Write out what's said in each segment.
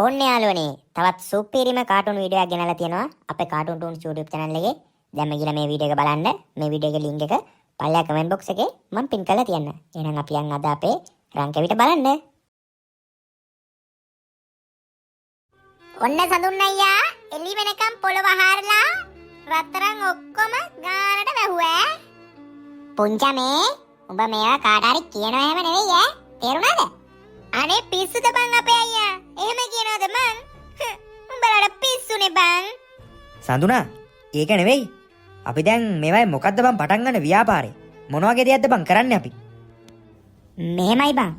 ඔන්න යාළුවනේ, තවත් සුපිරිම කාටුන් වීඩියෝ එකක් ගෙනල්ලා තියෙනවා අපේ කාටුන් ටූන්ස් YouTube channel එකේ. දැන්ම ගිහලා මේ වීඩියෝ එක බලන්න. මේ වීඩියෝ එකේ ලින්ක් එක පල්ලෙහා කමෙන්ට් බොක්ස් එකේ මම පින් කරලා තියන්න. එහෙනම් අපි යන් අද අපේ රංකැවිට බලන්න. ඔන්න සඳුන් අයියා එළි වෙනකම් පොළව හාරලා රත්තරන් ඔක්කොම ගානට වැහුවා. පුංචා, මේ උඹ මේවා කාට හරි කියනවා එහෙම නෙවෙයි ඈ. තේරුණාද? අනේ පිස්සුද බං අපේ අයියා? එහෙම කියනවද මං? උඹලාට පිස්සුනේ බං. සඳුනා, ඒක නෙවෙයි. අපි දැන් මේවයි මොකද්ද බං පටන් ගන්න ව්‍යාපාරේ? මොන වගේ දෙයක්ද බං කරන්නේ අපි? මෙහෙමයි බං.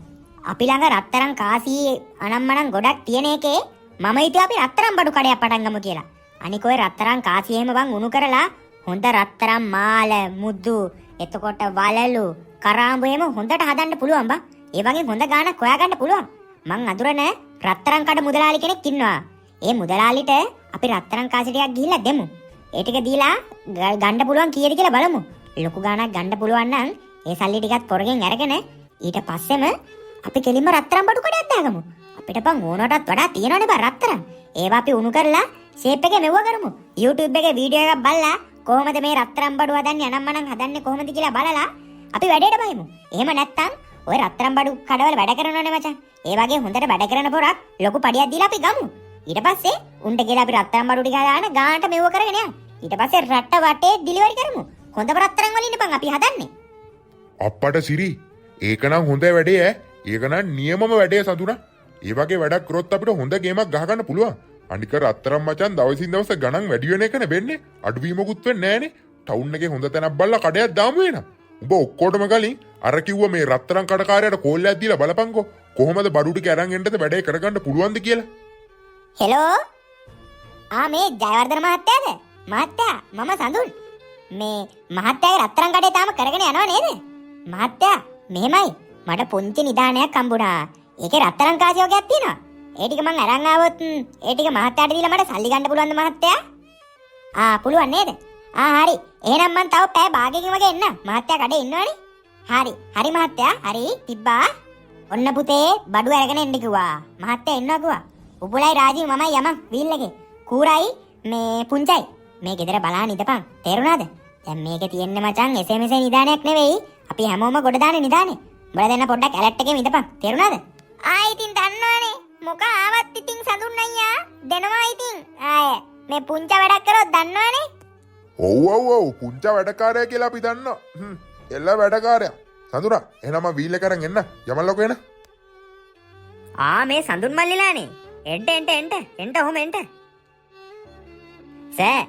අපි ළඟ රත්තරන් කාසි අනම්මනම් ගොඩක් තියෙන එකේ මම හිතුවා අපි රත්තරන් බඩු කඩයක් පටන් ගමු කියලා. අනික ඔය රත්තරන් කාසි එහෙම බං උණු කරලා හොඳ රත්තරන් මාල, මුදු, එතකොට වලලු, කරාඹු එහෙම හොඳට හදන්න පුළුවන් බං. ඒ වගේ හොඳ ගාණක් හොයාගන්න පුළුවන්. මං අඳුරන රත්තරන් කඩ මුදලාලි කෙනෙක් ඉන්නවා. ඒ මුදලාලිට අපි රත්තරන් කාසි ටිකක් ගිහිල්ලා දෙමු. ඒ ටික දීලා ගන්න පුළුවන් කීයද කියලා බලමු. ලොකු ගාණක් ගන්න පුළුවන් නම් ඒ සල්ලි ටිකත් පොරගෙන් අරගෙන ඊට පස්සෙම අපි කෙලින්ම රත්තරන් බඩු කඩයක් දාගමු. අපිට බං ඕනටත් වඩා තියෙනවනේ බං රත්තරන්. ඒවා අපි උණු කරලා ෂේප් එකේ මෙව්ව කරමු. YouTube එකේ වීඩියෝ එකක් බලලා කොහොමද මේ රත්තරන් බඩු හදන්නේ, අනම්මනම් හදන්නේ කොහොමද කියලා බලලා අපි වැඩේට බහිමු. එහෙම නැත්තම් ඔය රත්තරන් බඩු කඩවල වැඩ කරනවනේ මචං. ඒ වගේ හොඳට වැඩ කරන පොරක් ලොකු පඩියක් දීලා අපි ගමු. ඊට පස්සේ උන්ට කියලා අපි රත්තරන් බඩු ටික දාන ගානට මෙව්ව කරගෙන යමු. ඊට පස්සේ රට වටේ ඩිලිවරි කරමු. හොඳම රත්තරන් වලින් බං අපි හදන්නේ. අප්පට සිරි, ඒකනම් හොඳ වැඩේ ඈ. ඒකනම් නියමම වැඩේ සඳුනා. ඒ වගේ වැඩක් කරොත් අපිට හොඳ ගේමක් ගහගන්න පුළුවන්. අනික රත්තරන් මචං දවසින් දවස ගණන් වැඩි වෙන එකනේ වෙන්නේ. අඩුවීමකුත් වෙන්නේ නෑනේ. ටවුන් එකේ හොඳ තැනක් බලලා කඩයක් දාමු එහෙනම්. උඹ ඔක්කොටම කලින් අර කිව්ව මේ රත්තරන් කඩකාරයාට කෝල් එකක් දීලා බලපන්කෝ. කොහොමද බඩු ටික අරන් එන්නද වැඩේ කරගන්න පුළුවන්ද කියලා. හෙලෝ. ආ, මේ ජයවර්ධන මහත්තයාද? මහත්තයා, මම සඳුන්. මේ මහත්තයාගේ රත්තරන් කඩේ තාම කරගෙන යනව නේද? මහත්තයා, මෙහෙමයි. මට පුංචි නිදානයක් හම්බුණා. ඒකේ රත්තරන් කාසි වගයක් තියෙනවා. ඒ ටික මං අරන් ආවොත් ඒ ටික මහත්තයාට දීලා මට සල්ලි ගන්න පුළුවන්ද මහත්තයා? ආ, පුළුවන් නේද? ආ හරි. එහෙනම් මං තව පැය භාගයකින් වගේ එන්න. මහත්තයා කඩේ ඉන්නවනේ. හරි. හරි මහත්තයා. හරි. තිබ්බා. ඔන්න පුතේ, බඩු අරගෙන එන්න කිව්වා. මහත්තයා එන්නවා කිව්වා. උපුලයි රාජීව් මමයි යමන් වීල් එකේ. කූරයි මේ පුංචයි. මේ ගෙදර බලාන ඉඳපන්. තේරුණාද? දැන් මේකේ තියෙන්නේ මචං එසේ මෙසේ නිදානයක් නෙවෙයි. අපි හැමෝම ගොඩ දාන නිදානේ. උඹලා දෙන්න පොඩ්ඩක් ඇලර්ට් එකේම ඉඳපන්. තේරුණාද? ආ, ඉතින් දන්නවනේ. මොක ආවත් ඉතින් සඳුන් අයියා දෙනවා ඉතින්. ආය මේ පුංචා වැඩක් කරොත් දන්නවනේ. ඔව් ඔව් ඔව්, පුංචා වැඩකාරයා කියලා අපි දන්නවා. එල්ල වැඩකාරයා. සඳුනා, එහෙනම් මම වීල් එක අරන් එන්න. යමල්ලකෝ එන. ආ, මේ සඳුන් මල්ලිලානේ. එන්ට එන්ට එන්ට එන්ට, ඔහොම එන්ට. සර්,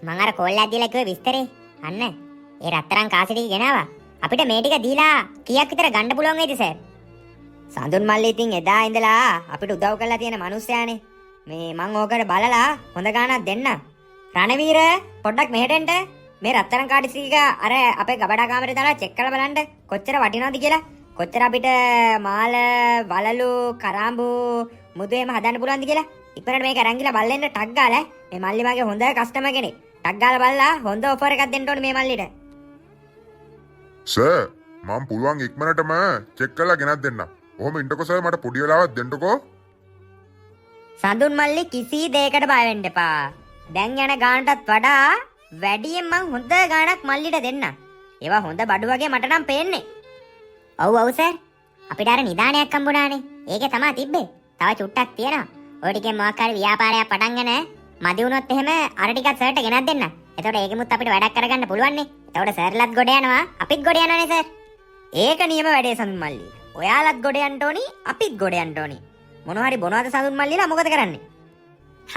මං අර කෝල් එකක් දීලා කිව්වේ විස්තරේ. අන්න ඒ රත්තරන් කාසි ටික ගෙනාවා. අපිට මේ ටික දීලා කීයක් විතර ගන්න පුළුවන් වෙයිද සර්? සඳුන් මල්ලි ඉතින් එදා ඉඳලා අපිට උදව් කරලා තියෙන මනුස්සයානේ. මේ මං ඕකට බලලා හොඳ ගාණක් දෙන්න. රණවීර, පොඩ්ඩක් මෙහෙට එන්න. මේ රත්තරන් කාඩි ටික අර අපේ ගබඩා කාමරේ දාලා චෙක් කරලා බලන්න කොච්චර වටිනවද කියලා. කොච්චර අපිට මාල, වලලු, කරාඹු, මුදු එහෙම හදන්න පුළුවන්ද කියලා. ඉක්මනට මේක අරන් ගිහලා බලන්න ටක් ගාලා. මේ මල්ලි මගේ හොඳ කස්ටමර් කෙනෙක්. ටක් ගාලා බලලා හොඳ ඔෆර් එකක් දෙන්න ඕනේ මේ මල්ලිට. සර්, මම පුළුවන් ඉක්මනටම චෙක් කරලා ගෙනත් දෙන්න. ඔහොම ඉන්නකෝ සර්, මට පොඩි වෙලාවක් දෙන්නකෝ. සඳුන් මල්ලි, කිසි දෙයකට බය වෙන්න එපා. දැන් යන ගානටත් වඩා වැඩියෙන් මං හොඳ ගාණක් මල්ලිට දෙන්න. ඒවා හොඳ බඩු වගේ මට නම් පේන්නේ. ඔව් ඔව් සර්. අපිට අර නිදානයක් හම්බුණානේ. ඒකේ තමා තිබ්බේ. තව චුට්ටක් තියෙනවා. ඔය ටිකෙන් මොකක් හරි ව්‍යාපාරයක් පටන් ගෙන මදි වුණොත් එහෙම අර ටිකත් සර්ට ගෙනත් දෙන්න. එතකොට ඒකෙමුත් අපිට වැඩක් කරගන්න පුළුවන් නේ. එතකොට සර්ලත් ගොඩ යනවා, අපිත් ගොඩ යනවනේ සර්. ඒක නියම වැඩේ සඳුන් මල්ලි. ඔයාලත් ගොඩ යන්න ඕනි, අපිත් ගොඩ යන්න ඕනි. මොනවා හරි බොනවද සඳුන් මල්ලිලා, මොකද කරන්නේ?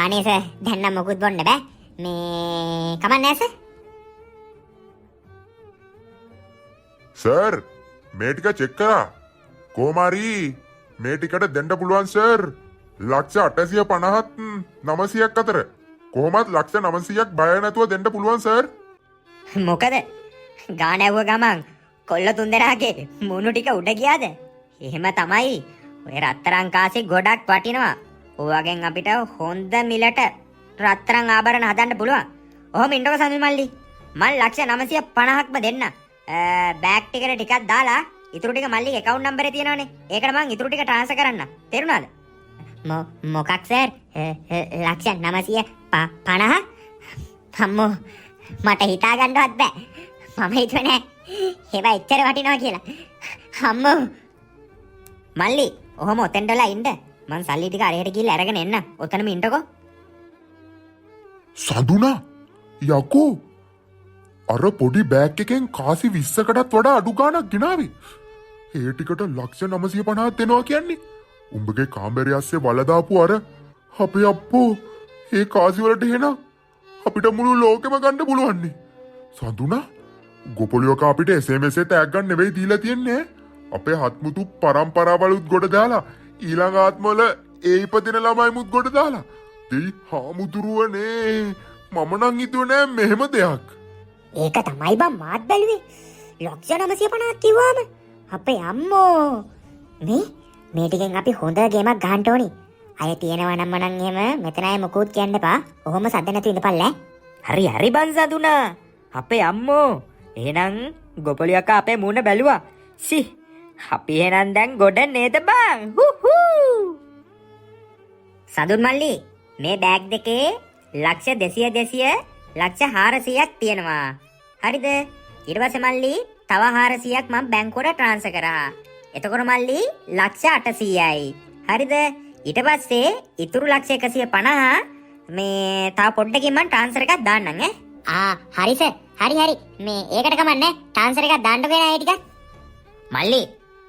අනේ සර්, දැන් නම් මොකුත් බොන්න බෑ. මේ කමක් නෑ සර්. සර්, මේ ටික චෙක් කරා. කොහොම හරි මේ ටිකට දෙන්න පුළුවන් සර් ලක්ෂ 850ත් 900ක් අතර. කොහොමත් ලක්ෂ 900ක් බය නැතුව දෙන්න පුළුවන් සර්. මොකද, ගාන ඇහුව ගමන් කොල්ල තුන්දෙනාගේ මුණු ටික උඩ ගියාද? එහෙම තමයි. ඔය රත්තරන් කාසි ගොඩක් වටිනවා. ඔයගෙන් අපිට හොඳ මිලට රත්තරන් ආභරණ හදන්න පුළුවන්. ඔහොම ඉන්නකෝ සඳුන් මල්ලි. මං ලක්ෂ 950ක්ම දෙන්න. බෑග් ටිකට ටිකක් දාලා ඉතුරු ටික මල්ලිගේ ඇකවුන්ට් නම්බරේ තියෙනවනේ. ඒකට මං ඉතුරු ටික ට්‍රාන්ස්ෆර් කරන්න. තේරුණාද? මොකක් සර්? ලක්ෂ 950? අම්මෝ, මට හිතා ගන්නවත් බෑ. මම හිතුවේ නෑ ඒවා එච්චර වටිනවා කියලා. අම්මෝ. මල්ලි, ඔහොම ඔතෙන්ට වෙලා ඉන්න. මං සල්ලි ටික අරහෙට ගිහිල්ලා අරගෙන එන්න. ඔතනම ඉන්නකෝ. සඳුනා, යකෝ, අර පොඩි බෑග් එකෙන් කාසි 20කටත් වඩා අඩු ගාණක් ගෙනාවේ. ඒ ටිකට ලක්ෂ 950ක් දෙනවා කියන්නේ උඹගේ කාමරය අස්සේ වල දාපු අර, අපේ අප්පෝ, ඒ කාසි වලට එහෙනම් අපිට මුළු ලෝකෙම ගන්න පුළුවන්නේ. සඳුනා, ගොපොලියක අපිට එසේ මෙසේ තෑග්ගක් නෙවෙයි දීලා තියෙන්නේ. අපේ හත්මුතු පරම්පරාවලුත් ගොඩ දාලා, ඊළඟ ආත්මවල ඒ ඉපදෙන ළමයිමුත් ගොඩ දාලා දෙයි. හාමුදුරුවනේ, මම නම් හිතුවේ නෑ මෙහෙම දෙයක්. ඒක තමයි බං මාත් බැලුවේ. ලක්ෂ 950ක් කිව්වාම අපේ අම්මෝ, මේ මේ ටිකෙන් අපි හොඳ ගේමක් ගහන්න ඕනි. අය තියෙනවා නම් මනන් එහෙම මෙතන අය මොකුත් කියන්න එපා. ඔහොම සද්ද නැතුව ඉඳපල්ලා ඈ. හරි හරි බං සඳුනා. අපේ අම්මෝ, එහෙනම් ගොපලි අක්කා අපේ මූණ බැලුවා. සි, අපි එහෙනම් දැන් ගොඩ නේද බං? හුහු. සඳුන් මල්ලි, මේ බෑග් දෙකේ ලක්ෂ 200 200 ලක්ෂ 400ක් තියෙනවා. හරිද? ඊට පස්සේ මල්ලි, තව 400ක් මං බැංකුවට ට්‍රාන්ස්ෆර් කරා. එතකොට මල්ලි ලක්ෂ 800යි. හරිද? ඊට පස්සේ ඉතුරු ලක්ෂ 150 මේ තව පොඩ්ඩකින් මං ට්‍රාන්ස්ෆර් එකක් දාන්නම් ඈ. ආ හරි සර්, හරි හරි. මේ ඒකට කමන්නේ, ට්‍රාන්ස්ෆර් එකක් දාන්නකෝ එන අය ටික. මල්ලි,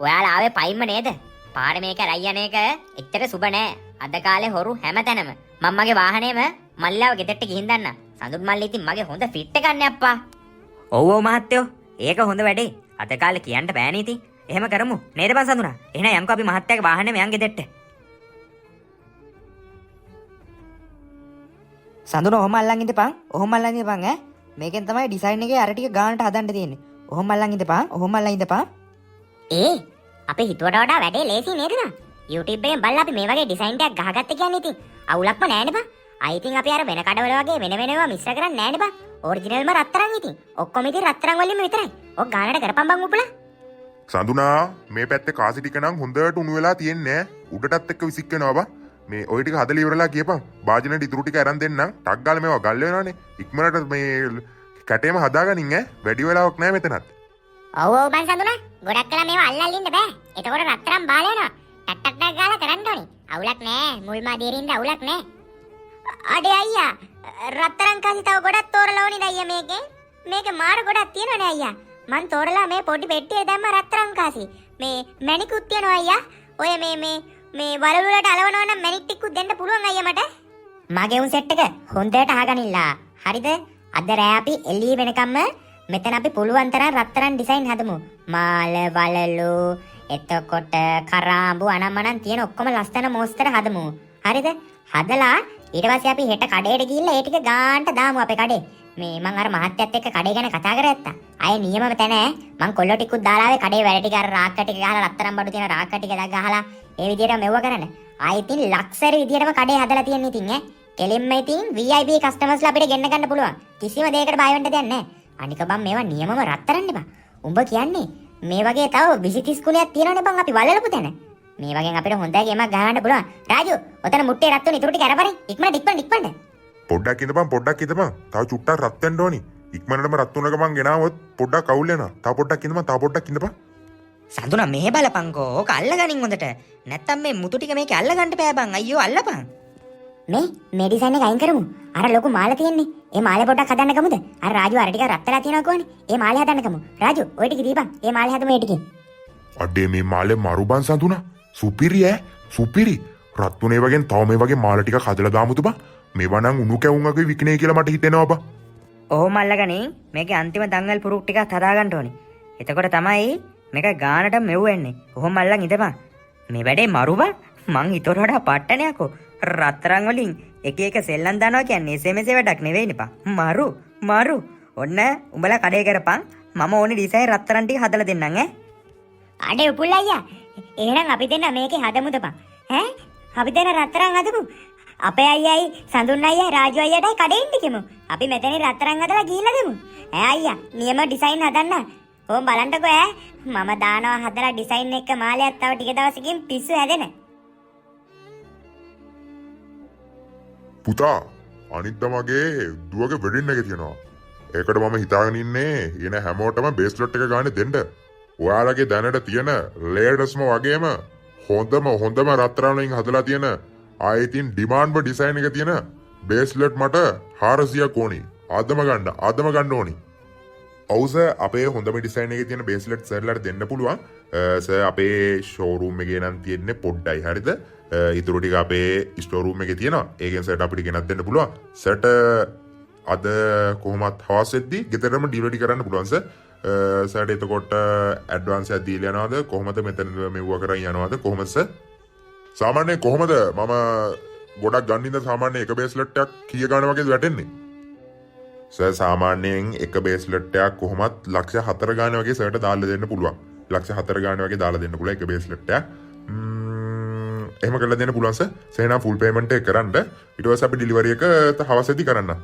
ඔයාලා ආවේ පයින්ම නේද? පාරේ මේක රයි යන එක එච්චර සුබ නෑ. අද කාලේ හොරු හැමතැනම. මං මගේ වාහනේම මල්ලිලාව ගෙදරට ගිහින් දාන්න. සඳුන් මල්ලි ඉතින් මගේ හොඳ ෆිට් එකක් නේ අප්පා. ඔව් ඔව් මහත්තයෝ, ඒක හොඳ වැඩේ. අද කාලේ කියන්න බෑනේ ඉතින්. එහෙම කරමු නේද බං සඳුනා? එහෙනම් යන්කෝ අපි මහත්තයාගේ වාහනේම යන් ගෙදරට. සඳුන, ඔහොම අල්ලන් ඉඳපන්. ඔහොම අල්ලන් ඉඳපන් ඈ. මේකෙන් තමයි ඩිසයින් එකේ අර ටික ගානට හදන්න තියෙන්නේ. ඔහොම අල්ලන් ඉඳපන්. ඔහොම අල්ලන් ඉඳපන්. ඒ අපි හිතුවට වඩා වැඩේ ලේසි නේද බං? YouTube එකෙන් බලලා අපි මේ වගේ ඩිසයින් ටිකක් ගහගත්ත කියන්නේ ඉතින් අවුලක්ම නෑනේ බං. ආයි ඉතින් අපි අර වෙන කඩවල වගේ වෙන වෙන ඒවා මිශ්‍ර කරන්නේ නෑනේ බං. ඔරිජිනල්ම රත්තරන් ඉතින්. ඔක්කොම ඉතින් රත්තරන් වලින්ම විතරයි. ඔක් ගානට කරපන් බං උපුලා. සඳුනා, මේ පැත්තේ කාසි ටික නම් හොඳට උණු වෙලා තියෙන්නේ. උඩටත් එක්ක විසික් වෙනවා බං. මේ ඔය ටික හදලා ඉවරලා කියපන්. භාජනෙට ඉතුරු ටික අරන් දෙන්නම්. ටක් ගාලා මේවා ගල් වෙනවනේ. ඉක්මනට මේ කැටේම හදාගනින් ඈ. වැඩි වෙලාවක් නෑ මෙතනත්. ඔව් ඔව් බං සඳුනා, ගොඩක් කළා මේවා අල්ලල් ඉන්න බෑ. එතකොට රත්තරන් බාල යනවා. ටක් ටක් ටක් ගාලා කරන්න ඕනි. අවුලක් නෑ. මුල්ම අදියරින්ද අවුලක් නෑ. අඩේ අයියා, රත්තරන් කාසි තව ගොඩක් තෝරලා ඕනිද අයියා මේකෙන්? මේක මාර ගොඩක් තියෙනවනේ අයියා. මං තෝරලා මේ පොඩි පෙට්ටියේ දැම්ම රත්තරන් කාසි. මේ මැණිකුත් තියෙනවා අයියා. ඔය මේ මේ මේ වලලු වලට අලවනවා නම් මැණික් ටිකකුත් දෙන්න පුළුවන් අයියා මට. මගේ උන් සෙට් එක හොඳට අහගනින්න. හරිද? අද රෑ අපි එළිය වෙනකම්ම මෙතන අපි පුළුවන් තරම් රත්තරන් ඩිසයින් හදමු. මාල, වලලු, එතකොට කරාඹු අනම්මනම් තියෙන ඔක්කොම ලස්සන මෝස්තර හදමු. හරිද? හදලා ඊට පස්සේ අපි හෙට කඩේට ගිහිල්ලා ඒ ටික ගාන්ට දාමු අපේ කඩේ. මේ මං අර මහත්තයත් එක්ක කඩේ ගැන කතා කරගත්තා. අය නියමම තැන ඈ. මං කොල්ලෝ ටිකුත් දාලා ආවේ කඩේ වැඩ ටික, අර රාක්ක ටික ගහලා, රත්තරන් බඩු තියෙන රාක්ක ටික ගහලා ඒ විදිහටම මෙව්ව කරන්න. ආයි ඉතින් ලක්සරි විදිහටම කඩේ හදලා තියෙන්නේ ඉතින් ඈ. කෙලින්ම ඉතින් VIP කස්ටමර්ස්ලා අපිට ගෙන්න ගන්න පුළුවන්. කිසිම දෙයකට බය වෙන්න දෙයක් නැහැ. අනික බං මේවා නියමම රත්තරන් නේ බං. උඹ කියන්නේ මේ වගේ තව 20 30 කුණයක් තියෙනවනේ බං අපි වලලපු තැන. මේ වගේ අපිට හොඳ ගේමක් ගහන්න පුළුවන්. රාජු, ඔතන මුට්ටේ රත් වෙන ඉතුරු ටික අරපරේ. ඉක්මනට ඉක්මනට ඉක්මනට. පොඩ්ඩක් ඉඳපන්, පොඩ්ඩක් ඉඳපන්. තව චුට්ටක් රත් වෙන්න ඕනි. ඉක්මනටම රත් වුණ ගමන් ගෙනාවොත් පොඩ්ඩක් අවුල් වෙනවා. තව පොඩ්ඩක් ඉඳපන්, තව පොඩ්ඩක් ඉඳපන්. සඳුනා, මෙහෙ බලපන්කෝ. ඕක අල්ලගනින් හොඳට. නැත්තම් මේ මුතු ටික මේකේ අල්ලගන්න බෑ බං. අයියෝ, අල්ලපන්. මේ මේ ඩිසයින් එක අයින් කරමු. අර ලොකු මාල තියෙන්නේ. ඒ මාලේ පොඩ්ඩක් හදන්න ගමුද? අර රාජු අර ටික රත් වෙලා තියෙනවා කොහොනේ. ඒ මාලේ හදන්න ගමු. රාජු, ඔය ටික දීපන්. ඒ මාලේ හදමු ඒ ටිකෙන්. අඩේ, මේ මාලේ මරු බං සඳුනා. සුපිරි ඈ, සුපිරි. රත් වුණේ වගේ තව මේ වගේ මාල ටිකක් හදලා දාමුද බං? මේවා නම් උණු කැවුම් වගේ විකිනේ කියලා මට හිතෙනවා බං. ඔහොම අල්ලගනින්. මේකේ අන්තිම දඟල් පුරුක් ටිකක් හදාගන්න ඕනේ. එතකොට තමයි මේක ගානට මෙව් වෙන්නේ. ඔහොම අල්ලන් ඉඳපන්. මේ වැඩේ මරු බං. මං හිතුවට වඩා පට්ටනයකෝ. රත්තරන් වලින් එක එක සෙල්ලම් දානවා කියන්නේ එසේ මෙසේ වැඩක් නෙවෙයිනේ බං. මරු මරු. ඔන්න උඹලා කඩේ කරපන්. මම ඕනේ ඩිසයින් රත්තරන් ටික හදලා දෙන්නම් ඈ. අඩේ උපුල් අයියා, එහෙනම් අපි දෙන්න මේකේ හදමුද බං? ඈ, අපි දෙන්න රත්තරන් හදමු. අපේ අයියයි සඳුන් අයියයි රාජු අයියටයි කඩේ ඉන්න කිමු. අපි මෙතනින් රත්තරන් හදලා ගිහිල්ලා දෙමු. ඈ අයියා, නියම ඩිසයින් හදන්න. ඕම් බලන්නකෝ ඈ, මම දානවා හදලා ඩිසයින් එක මාලයක් තව ටික දවසකින් පිස්සු හැදෙන. පුතා, අනිද්දා මගේ දුවගේ වෙඩින් එක තියෙනවා. ඒකට මම හිතාගෙන ඉන්නේ එන හැමෝටම බේස්ලට් එක ගානේ දෙන්න. ඔයාලගේ දැනට තියෙන ලේටස්ම වගේම හොඳම හොඳම රත්තරන් වලින් හදලා තියෙන, ආයෙ ඉතින් ඩිමාන්ඩ් ඩිසයින් එක තියෙන බේස්ලට් මට 400ක් ඕනි. අදම ගන්න, අදම ගන්න ඕනි. ඔව් සර්, අපේ හොඳම ඩිසයින් එකේ තියෙන බේස්ලට් සර්ලට දෙන්න පුළුවන්. සර්, අපේ ෂෝරූම් එකේ නම් තියෙන්නේ පොඩ්ඩයි, හරිද? ඉතුරු ටික අපේ ස්ටෝර් රූම් එකේ තියෙනවා. ඒකෙන් සර්ට අපිට ගෙනත් දෙන්න පුළුවන්. සර්ට අද කොහොමත් හවස් වෙද්දි ගෙදරම ඩිලිවරි කරන්න පුළුවන් සර්. සර්ට එතකොට ඇඩ්වාන්ස් එකක් දීලා යනවද, කොහොමද? මෙතන මෙව්ව කරන් යනවද, කොහොමද සර්? සාමාන්‍යයෙන් කොහොමද, මම ගොඩක් ගන්න ඉඳ සාමාන්‍ය එක බේස්ලට් එකක් කීය ගාණ වගේද වැටෙන්නේ? සර්, සාමාන්‍යයෙන් එක බේස්ලට් එකක් කොහොමත් ලක්ෂ 4 ගාණ වගේ සර්ට දාලා දෙන්න පුළුවන්. ලක්ෂ 4 ගාණ වගේ දාලා දෙන්න පුළුවන් එක බේස්ලට් එකක්. එහෙම කරලා දෙන්න පුළුවන් සර්. සර්, එහෙනම් ෆුල් පේමන්ට් එක කරන්න. ඊට පස්සේ අපි ඩිලිවරි එක හවසේදී කරන්න.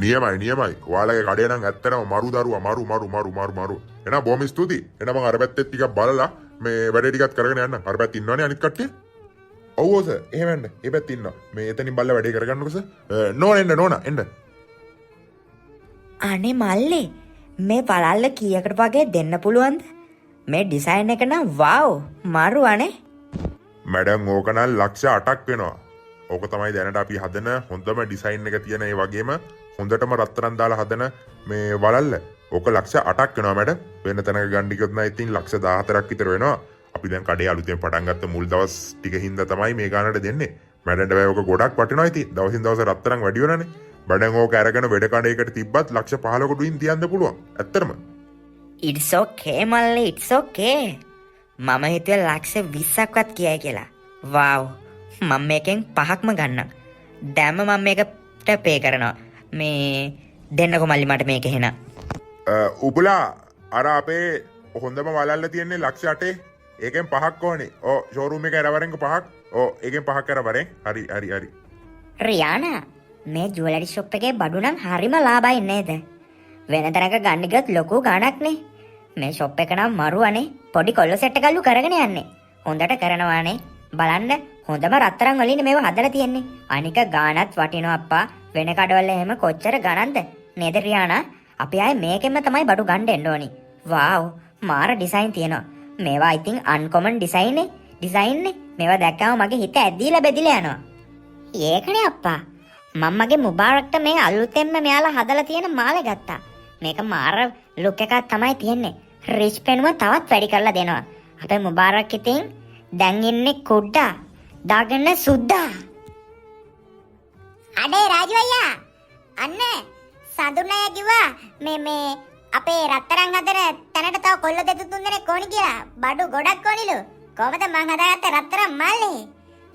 නියමයි නියමයි. ඔයාලගේ කඩේ නම් ඇත්තටම මරු දරුවා, මරු මරු මරු මරු මරු. එහෙනම් බොහොම ස්තුතියි. එහෙනම් මං අර පැත්තෙත් ටිකක් බලලා මේ වැඩේ ටිකත් කරගෙන යන්න. අර පැත්තේ ඉන්නවනේ අනිත් කට්ටිය. ඔව් ඔව් සර්, එහෙම එන්න. ඒ පැත්තේ ඉන්නවා. මේ එතනින් බලලා වැඩේ කරගන්නකෝ සර්. නෝනා එන්න, නෝනා එන්න. අනේ මල්ලේ, මේ වලල්ල කීයකට වගේ දෙන්න පුළුවන්ද? මේ ඩිසයින් එක නම් වව්, මරු අනේ. මැඩම්, ඕක නම් ලක්ෂ 8ක් වෙනවා. ඕක තමයි දැනට අපි හදන හොඳම ඩිසයින් එක තියෙන, ඒ වගේම හොඳටම රත්තරන් දාලා හදන මේ වලල්ල. ඕක ලක්ෂ 8ක් වෙනවා මැඩම්. වෙන තැනක ගන්න ගියොත් නම් ඉතින් ලක්ෂ 14ක් විතර වෙනවා. අපි දැන් කඩේ අලුතෙන් පටන් ගත්ත මුල් දවස් ටික හින්දා තමයි මේ ගානට දෙන්නේ. මැඩම්ට බෑ, ඕක ගොඩක් වටිනවා ඉතින්. දවසින් දවස රත්තරන් වැඩි වෙනවනේ. මැඩම්, ඕක අරගෙන වෙඩ කඩේකට තිබ්බත් ලක්ෂ 15කට උඩින් තියන්න පුළුවන්. ඇත්තටම. It's okay මල්ලි, it's okay. මම හිතුවේ ලක්ෂ 20ක්වත් කියයි කියලා. වව්, මම මේකෙන් පහක්ම ගන්නම්. දැම්ම මම මේකට පේ කරනවා. මේ දෙන්නකෝ මල්ලි මට මේක එහෙනම්. උබලා අර අපේ හොඳම වලල්ල තියෙන්නේ ලක්ෂ 8. ඒකෙන් පහක් ඕනේ. ඔව්, ෂෝරූම් එක අරවරෙන්ක පහක්. ඔව්, ඒකෙන් පහක් අරවරෙන්. හරි හරි හරි. රියානා, මේ ජුවලරි ෂොප් එකේ බඩු නම් හරිම ලාභයි නේද? වෙන තැනක ගන්න ගියොත් ලොකු ගාණක් නේ. මේ ෂොප් එක නම් මරු අනේ. පොඩි කොල්ලෝ සෙට් එකක්ලු කරගෙන යන්නේ. හොඳට කරනවානේ. බලන්න, හොඳම රත්තරන් වලින් මේවා හදලා තියෙන්නේ. අනික ගාණත් වටිනවා අප්පා. වෙන කඩවල එහෙම කොච්චර ගණන්ද? නේද රියානා? අපි ආයේ මේකෙන්ම තමයි බඩු ගන්න එන්න ඕනි. වාව්, මාර ඩිසයින් තියෙනවා. මේවා ඉතින් අන්කොමන් ඩිසයින් නේ. ඩිසයින් නේ. මේවා දැක්කම මගේ හිත ඇදීලා බෙදිලා යනවා. ඒකනේ අප්පා. මම මගේ මුබාරක්ට මේ අලුතෙන්ම මෙයාලා හදලා තියෙන මාලේ ගත්තා. මේක මාර ලුක් එකක් තමයි තියෙන්නේ. රිච් පෙනුම තවත් වැඩි කරලා දෙනවා. අපේ මුබාරක් ඉතින් දැන් ඉන්නේ කුඩා දාගෙන සුද්දා. අඩේ රාජු අයියා, අන්න සඳුන් අයියා කිව්වා මේ මේ අපේ රත්තරන් හදන තැනට තව කොල්ල දෙක තුන් දෙනෙක් ඕනි කියලා. බඩු ගොඩක් ඕනිලු. කොහමද මං හදාගත්ත රත්තරන් මල්ලේ?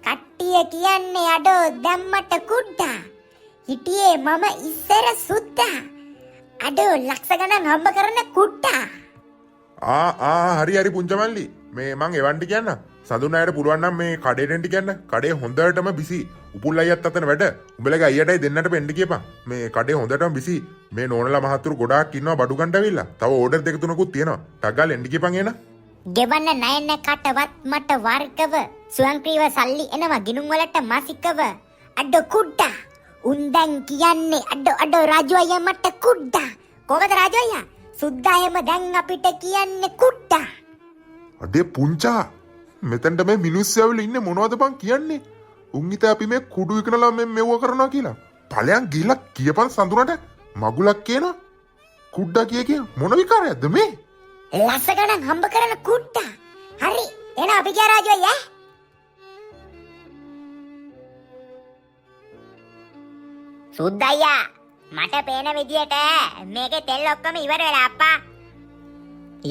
කට්ටිය කියන්නේ අඩෝ දැම්මට කුඩ්ඩා. හිටියේ මම ඉස්සර සුද්දා. අඩෝ ලක්ෂ ගණන් හම්බ කරන කුට්ටා. ආ ආ, හරි හරි පුංචි මල්ලි, මේ මං එවන්ට කියන්න. සඳුන් අයට පුළුවන් නම් මේ කඩේට එන්න කියන්න. කඩේ හොඳටම බිසි. උපුල් අයියත් අතන වැඩ. උඹලගේ අයියටයි දෙන්නට එන්න කියපන්. මේ කඩේ හොඳටම බිසි. මේ නෝනලා මහත්තුරු ගොඩාක් ඉන්නවා බඩු ගන්න ඇවිල්ලා. තව ඕඩර් දෙක තුනකුත් තියෙනවා. ටක් ගාලා එන්න කියපන් එහෙනම්. ගෙවන්න ණය කටවත් මට වර්ගව ස්වයංක්‍රීය සල්ලි එනවා ගිනුම් වලට මාසිකව. අඩෝ කුඩ්ඩා, උන් දැන් කියන්නේ අඩෝ අඩෝ රාජු අයියා මට කුඩ්ඩා. කොහොමද රාජු අයියා, සුද්දා එහෙම දැන් අපිට කියන්නේ කුඩ්ඩා. අඩේ පුංචා, මෙතනට මේ මිනිස්සු ඇවිල්ලා ඉන්නේ. මොනවද බං කියන්නේ? උන් හිතා අපි මේ කුඩු විකනලා මේ මෙව්ව කරනවා කියලා. ඵලයන් ගිහලා කියපන් සඳුනට, මගුලක් කියනවා. කුඩ්ඩා කිය කිය මොන විකාරයක්ද මේ? ලස්ස ගණන් හම්බ කරන කුඩ්ඩා. හරි, එහෙනම් අපි ගියා රාජු අයියා. සුද්දయ్యා, මට පේන විදියට මේකේ තෙල් ඔක්කොම ඉවර වෙලා අප්පා.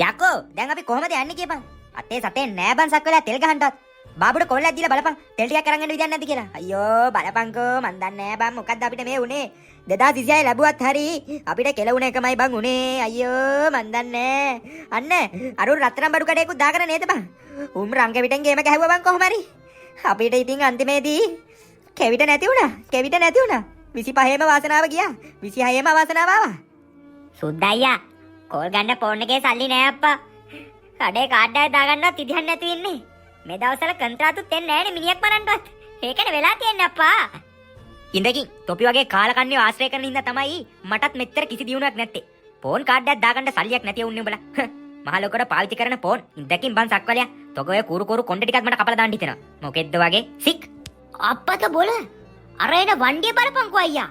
යකෝ, දැන් අපි කොහමද යන්නේ කියපන්. අතේ සතේ නෑ බං සක් වෙලා තෙල් ගහන්නවත්. බාබුට කොල්ලක් දීලා බලපන් තෙල් ටිකක් අරන් එන්න විදියක් නැද්ද කියලා. අයියෝ බලපන්කෝ, මන් දන්නේ නෑ බං මොකද්ද අපිට මේ උනේ. 2026 ලැබුවත් හරි අපිට කෙලවුණ එකමයි බං උනේ. අයියෝ මන් දන්නේ නෑ. අන්න අර උන් රත්තරන් බඩු කඩේකුත් දාගෙන නේද බං. උන් රංග පිටෙන් ගේම ගැහුවා බං කොහොම හරි. අපිට ඉතින් අන්තිමේදී කෙවිට නැති වුණා. කෙවිට නැති වුණා. 25ේම වාසනාව ගියා. 26ේම අවාසනාව ආවා. සුද්දయ్యා, කෝල් ගන්න ෆෝන් එකේ සල්ලි නෑ අප්පා. කඩේ කාඩ් එකක් දාගන්නවත් විදිහක් නැතුව ඉන්නේ. මේ දවස්වල කන්ත්‍රාතුත් එන්නේ නෑනේ මිනිහක් මරන්නවත්. ඒකනේ වෙලා තියෙන්නේ අප්පා. ඉඳකින් තොපි වගේ කාලකන්ණිව ආශ්‍රය කරන හින්දා තමයි මටත් මෙච්චර කිසි දියුණුවක් නැත්තේ. ෆෝන් කාඩ් එකක් දාගන්න සල්ලියක් නැති වුන්නේ උඹලා. මහ ලොකට පාවිච්චි කරන ෆෝන්. ඉඳකින් බං සක්වලයා. තොග ඔය කුරු කුරු කොණ්ඩේ ටිකක් මට කපලා දාන්න හිතෙනවා. මොකෙද්ද වගේ සික්. අප්පත බොල, අර එන වණ්ඩිය බලපංකෝ අයියා.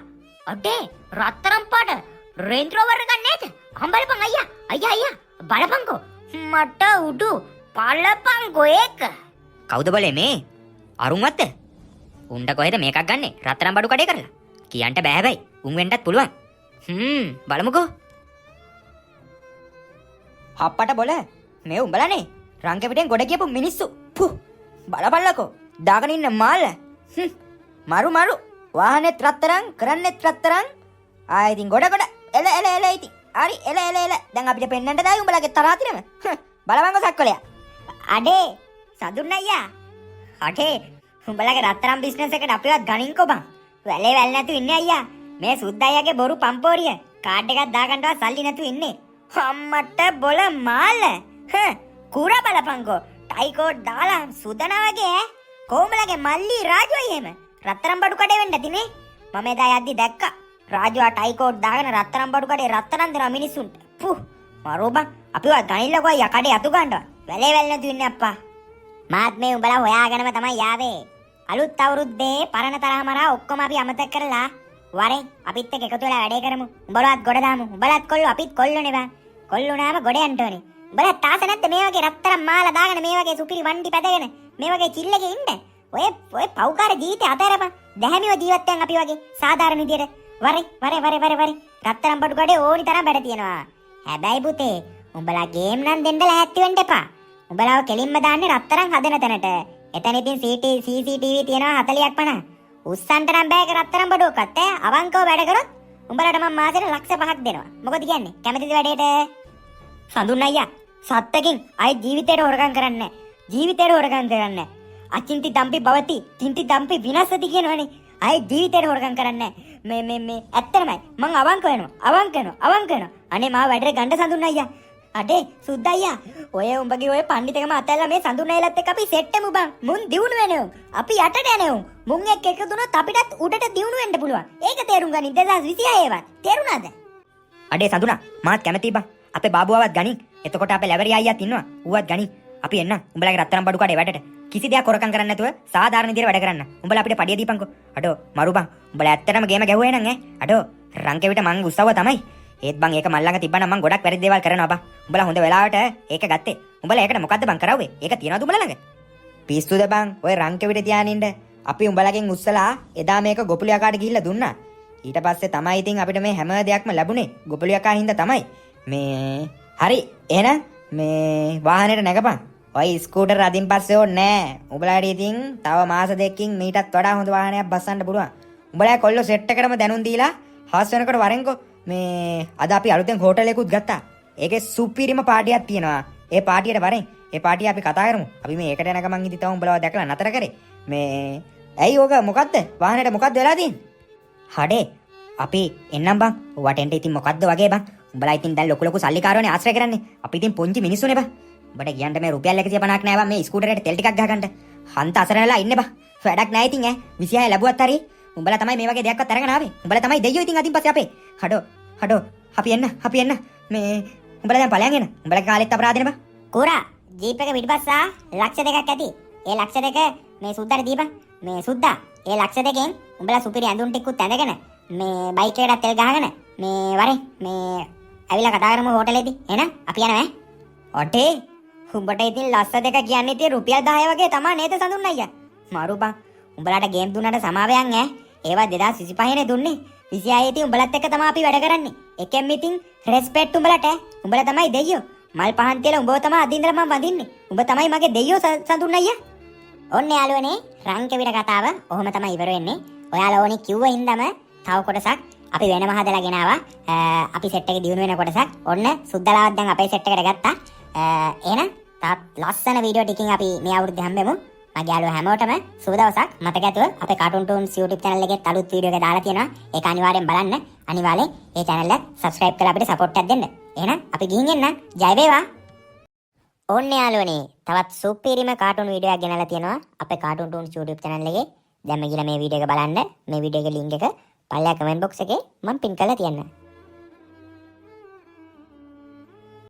අඩේ, රත්තරන් පාට රේන්ජ් රෝවර් එකක් නේද? අම් බලපන් අයියා. අයියා, අයියා, බලපංකෝ. මට උඩු බලපංකෝ ඒක. කවුද බලේ මේ? අරුන්වත්ද? උන්ට කොහෙද මේකක් ගන්නෙ? රත්තරන් බඩු කඩේ කරලා. කියන්න බෑ හැබැයි. උන් වෙන්නත් පුළුවන්. බලමුකෝ. හප්පට බොල, මේ උඹලානේ රංග පිටෙන් ගොඩ ගියපු මිනිස්සු. පුහ්, බලපල්ලකෝ දාගෙන ඉන්න මාළ. මරු මරු. වාහනේත් රත්තරන්, කරන්නෙත් රත්තරන්. ආ ඉතින් ගොඩ ගොඩ. එල එල එල. ඉතින් හරි, එල එල එල. දැන් අපිට පෙන්නන්න දායි උඹලාගේ තරහතිරම. බලවංග සක්වලයා. අඩේ සඳුන් අයියා, අඩේ, උඹලගේ රත්තරන් බිස්නස් එකට අපිවත් ගනින්කෝ බං. වැලේ වැල් නැතු ඉන්නේ අයියා. මේ සුද්ද අයියාගේ බොරු පම්පෝරිය. කාඩ් එකක් දාගන්නවත් සල්ලි නැතු ඉන්නේ. අම්මට බොල මාල. කුර බලපංකෝ. ටයි කෝට් දාලා සුදනා වගේ ඈ. කොහොමලගේ මල්ලි රාජු අයියා එහෙම රත්තරන් බඩු කඩේ වෙන්න ඇතිනේ. මම එදා යද්දි දැක්කා රාජුවා ටයි කෝට් දාගෙන රත්තරන් බඩු කඩේ රත්තරන් දෙනවා මිනිස්සුන්ට. පුහ්, මරෝ බං. අපිවත් ගනින්නකෝ අයියා කඩේ අතු ගන්නවත්. වැලේ වැල් නැතු ඉන්නේ අප්පා. මාත් මේ උඹලා හොයාගෙනම තමයි ආවේ. අලුත් අවුරුද්දේ පරණ තරහ මරා ඔක්කොම අපි අමතක කරලා වරෙන් අපිත් එක්ක එකතු වෙලා වැඩේ කරමු. උඹලවත් ගොඩ දාමු. උඹලත් කොල්ලෝ අපිත් කොල්ලෝනේ බං. කොල්ලෝ නාම ගොඩ යන්න ඕනේ. උඹලත් ආස නැද්ද මේ වගේ රත්තරන් මාලා දාගෙන, මේ වගේ සුපිරි වණ්ඩි පැදගෙන, මේ වගේ චිල් එකේ ඉන්න? ඔය ඔය පව්කාර ජීවිතේ අතහැරපන්. දැහැමිව ජීවත් වෙන් අපි වගේ සාධාරණ විදියට. වරේ වරේ වරේ වරේ වරේ. රත්තරන් බඩු කඩේ ඕනි තරම් වැඩ තියෙනවා. හැබැයි පුතේ, උඹලා ගේම් නම් දෙන්න ලෑස්ති වෙන්න එපා. උඹලාව කෙලින්ම දාන්නේ රත්තරන් හදන තැනට. එතන ඉතින් CT CCTV තියෙනවා 40ක් 50. උස්සන්ට නම් බෑ ඒක රත්තරන් බඩුවක්වත් ඈ. අවංකව වැඩ කරොත් උඹලාට මම මාසෙට ලක්ෂ 5ක් දෙනවා. මොකද කියන්නේ? කැමතිද වැඩේට? සඳුන් අයියා, සත්තකින් අය ජීවිතේට හොරකම් කරන්නේ නැහැ. ජීවිතේට හොරකම් කරන්නේ නැහැ. අචින්ති දම්පි භවති චින්ති දම්පි විනස්සති කියනවනේ. අය ජීවිතේට හොරකම් කරන්නේ නැහැ. මේ මේ මේ ඇත්තටමයි මං අවංක වෙනවා. අවංක වෙනවා. අවංක වෙනවා. අනේ මාව වැඩේට ගන්න සඳුන් අයියා. අඩේ සුද්ද අයියා, ඔය උඹගේ ඔය පණ්ඩිතකම අතැල්ලා මේ සඳුන් අයියලත් එක්ක අපි සෙට් වෙමු බං. මුන් දියුණු වෙන උන්. අපි යටට යන උන්. මුන් එක්ක එකතු වුණොත් අපිටත් උඩට දියුණු වෙන්න පුළුවන්. ඒක තේරුම් ගනින් 2026 වත්. තේරුණාද? අඩේ සඳුනා, මාත් කැමතියි බං. අපේ බාබුවවත් ගනින්. එතකොට අපේ ලැබරි අයියාත් ඉන්නවා. ඌවත් ගනින්. අපි එන්න උඹලගේ රත්තරන් බඩු කඩේ වැඩට. කිසි දෙයක් හොරකම් කරන්නේ නැතුව සාධාරණ විදියට වැඩ කරන්න. උඹලා අපිට පඩිය දීපන්කෝ. අඩෝ මරු බං. උඹලා ඇත්තටම ගේම ගැහුවේ නං ඈ. අඩෝ රංකෙවිට මං උස්සව්ව තමයි. ඒත් බං ඒක මල් ළඟ තිබ්බනම් මං ගොඩක් වැරදි දේවල් කරනවා බං. උඹලා හොඳ වෙලාවට ඒක ගත්තේ. උඹලා ඒකට මොකද්ද බං කරව්වේ? ඒක තියනවද උඹලා ළඟ? පිස්සුද බං ඔය රංකෙවිට තියාන ඉන්න. අපි උඹලගෙන් උස්සලා එදා මේක ගොපුලු යකාට ගිහිල්ලා දුන්නා. ඊට පස්සේ තමයි ඉතින් අපිට මේ හැම දෙයක්ම ලැබුණේ ගොපුලු යකා හින්දා තමයි. මේ හරි, එහෙනම් මේ වාහනේට නැගපන්. ඔය ස්කූටර් අදින් පස්සේ ඕනේ නෑ. උඹලාට ඉතින් තව මාස 2කින් මීටත් වඩා හොඳ වාහනයක් බස්සන්න පුළුවන්. උඹලා කොල්ලෝ සෙට් එකටම දැනුම් දීලා හවස් වෙනකොට වරෙන්කෝ. මේ අද අපි අලුතෙන් හෝටල් එකකුත් ගත්තා. ඒකේ සුපිරිම පාටියක් තියෙනවා. ඒ පාටියට වරෙන්. ඒ පාටිය අපි කතා කරමු. අපි මේ ඒකට යන ගමන් ඉතින් තව උඹලව දැකලා නතර කරේ. මේ ඇයි ඕක මොකද්ද? වාහනේට මොකද්ද වෙලා තියෙන්නේ? හඩේ අපි එන්නම් බං. ඔවට එන්න ඉතින් මොකද්ද වගේ බං. උඹලා ඉතින් දැන් ලොකු ලොකු සල්ලිකාරවනේ ආශ්‍රය කරන්නේ. අපි ඉතින් පොන්චි මිනිස්සුනේ බං. උඹට කියන්න මේ රුපියල් 150ක් නෑ බං මේ ස්කූටරේට තෙල් ටිකක් ගහගන්න. හන්ත අසරණ වෙලා ඉන්නේ බං. වැඩක් නෑ ඉතින් ඈ. 26 ලැබුවත් හරි උඹලා තමයි මේ වගේ දෙයක්වත් අරගෙන ආවේ. උඹලා තමයි දෙයියෝ ඉතින් අදින් පස්සේ අපේ. හඩෝ හඩෝ, අපි එන්න, අපි එන්න. මේ උඹලා දැන් ඵලයන් එන්න. උඹලගේ කාලෙත් අපරාධනේ බං. කුරා, ජීප් එක පිටිපස්සා ලක්ෂ 2ක් ඇති. ඒ ලක්ෂ 2 මේ සුද්දාට දීපන්. මේ සුද්දා, ඒ ලක්ෂ 2න් උඹලා සුපිරි ඇඳුම් ටිකකුත් ඇඳගෙන, මේ බයික් එකට තෙල් ගහගෙන මේ වරේ මේ ඇවිල්ලා කතා කරමු හෝටලේදී. එහෙනම් අපි යනවා ඈ. අටේ, උඹට ඉතින් ලක්ෂ 2 කියන්නේ ඉතින් රුපියල් 10 වගේ තමා නේද සඳුන් අයියා? මරු බං. උඹලාට ගේම් දුන්නාට සමාවයන් ඈ. ඒවා 2025 නේ දුන්නේ. 26 ඉතින් උඹලත් එක්ක තමයි අපි වැඩ කරන්නේ. එකෙන් ඉතින් රෙස්පෙක්ට් උඹලට ඈ. උඹලා තමයි දෙයියෝ. මල් පහන් තියලා උඹව තමයි අද ඉඳලා මං වඳින්නේ. උඹ තමයි මගේ දෙයියෝ සඳුන් අයියා. ඔන්න යාළුවනේ, රංකවිර කතාව ඔහොම තමයි ඉවර වෙන්නේ. ඔයාලා ඕනි කිව්ව හින්දාම තව කොටසක් අපි වෙනම හදලා ගෙනාවා. අපි සෙට් එකේ දියුණු වෙන කොටසක්. ඔන්න සුද්දලාවත් දැන් අපේ සෙට් එකට ගත්තා. එහෙනම් තවත් ලස්සන වීඩියෝ ටිකකින් අපි මේ අවුරුද්දේ හම්බෙමු. මගේ යාළුවෝ හැමෝටම සුබ දවසක්. මතක ඇතුව අපේ කාටුන් ටූන්ස් YouTube channel එකෙත් අලුත් වීඩියෝ එක දාලා තියෙනවා. ඒක අනිවාර්යෙන් බලන්න. අනිවාර්යෙන් ඒ channel එක subscribe කරලා අපිට support එකක් දෙන්න. එහෙනම් අපි ගිහින් එන්න. ජය වේවා. ඔන්න යාළුවනේ, තවත් සුපිරිම කාටුන් වීඩියෝ එකක් ගෙනල්ලා තියෙනවා අපේ කාටුන් ටූන්ස් YouTube channel එකේ. දැන්ම ගිහලා මේ වීඩියෝ එක බලන්න. මේ වීඩියෝ එකේ ලින්ක් එක පල්ලෙහා කමෙන්ට් බොක්ස් එකේ මම පින් කරලා තියන්නම්.